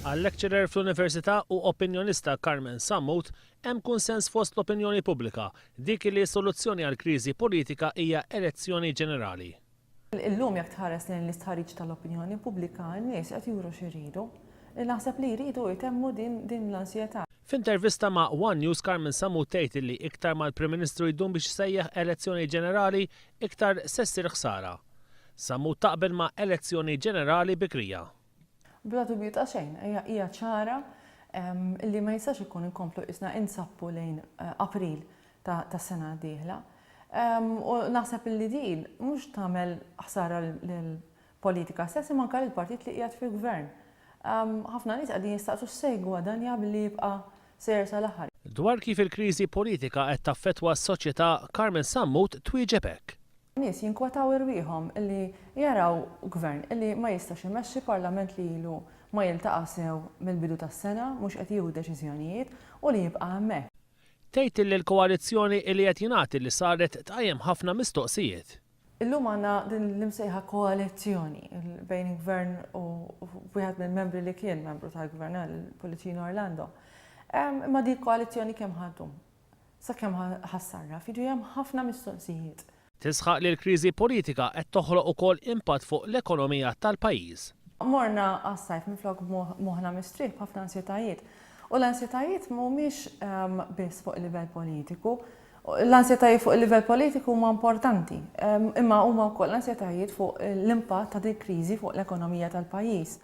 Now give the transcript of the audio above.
Għal-lecturer fl-Università u opinjonista Carmen Sammut, hemm kunsens fost l-opinjoni pubblika, dik li s-soluzzjoni għall-kriżi politika hija elezzjoni ġenerali. Illum jekk tħares lejn l-istħarriġ tal-opinjoni pubblika, n-nies qed juru x'iridu. Naħseb li jridu jtemmu din l-ansjetà. F'intervista ma' one News Carmen Sammut tgħid li iktar ma l-Prim Ministru jdum biex isejjaħ elezzjoni ġenerali, iktar se ssir ħsara. Sammut taqbel ma' elezzjoni ġenerali bikrija. Bla dubju ta' xejn, hija ċara li ma jistax ikun inkomplu qisna insappu lejn April tas-sena d-dieħla. U naħseb li din mhux tagħmel ħsara lill-politika stess imma anke lill-partit li qiegħed fil-gvern. Ħafna nies qegħdin jistaqsu x'se jiggwadanja billi jibqa' sejjer sal-aħħar. Dwar kif il-kriżi politika qed taffettwa s-soċjetà, Carmen Sammut twieġeb hekk. Nies jinkwetaw irwieħhom li jaraw gvern li ma jistax imexxi, parlament li ilu ma jiltaqa' sew mill-bidu tas-sena, mhux qed jieħu deċiżjonijiet u li jibqa' hemmhekk. Tgħid illi l-koalizzjoni illi qed jingħad illi saret tqajjem ħafna mistoqsijiet. Illum għandna din l-imsejħa koalizzjoni bejn il-Gvern u wieħed mill-membri li kien membru tal-Gvern, il-Pullicino Orlando. Imma dik koalizzjoni kemm ħa ddum? Sakemm ħa ssarraf? Jiġifieri hemm ħafna mistoqsijiet. Tisħaq li l-kriżi politika qed toħloq ukoll impatt fuq l-ekonomija tal-pajjiż. Morna għas-sajf minflok b'moħħna mistrieħ b'ħafna ansjetajiet. U l-ansjetajiet mhumiex biss fuq il-livell politiku. L-ansjetajiet fuq il-livell politiku huma importanti, imma huma wkoll ansjetajiet fuq l-impatt ta' din kriżi fuq l-ekonomija tal-pajjiż.